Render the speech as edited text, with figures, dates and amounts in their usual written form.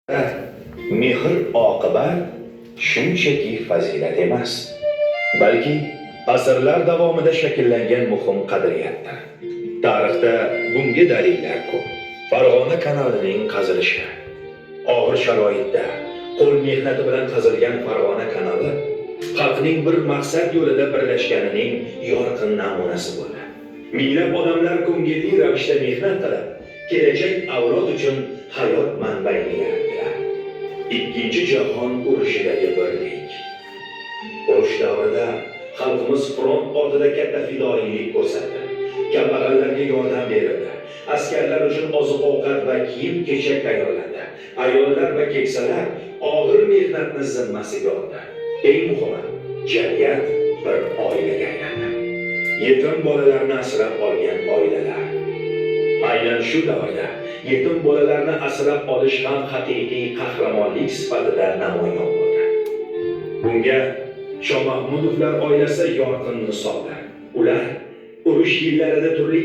Mehr oqibat shunchaki fazilat emas, balki asrlar davomida shakllangan muhim qadriyatdir. Tarixda bunga dalillar ko'p. Farg'ona kanalining qazilishi. Og'ir sharoitda qo'l mehnati bilan qazilgan Farg'ona kanali xalqning bir maqsad yo'lida birlashganining yorqin namunasi bo'ldi. Minglab odamlar ko'ngilli ravishda mehnat qilib, kelajak avlod uchun hayot manbaini yaratdilar. Ikkinchi jahon urushidagi birlik. Urush davrida xalqimiz front ortida katta fidoyilik ko'rsatdi. Kambag'allarga yordam berildi. Askarlar uchun oziq-ovqat va kiyim-kechak tayyorlandi. Ayollar va keksalar og'ir mehnatni zimmasiga oldi. Eng muhimi, jamiyat bir oilaga aylandi. Yetim bolalarni asrab olgan oilalar. Aynan shu davrda yetim bolalarni asrab olish ham haqiqiy qahramonlik sifatida namoyon bo'ldi. Bunga Shomahmudovlar oilasi yorqin misoldir. Ular urush yillarida turli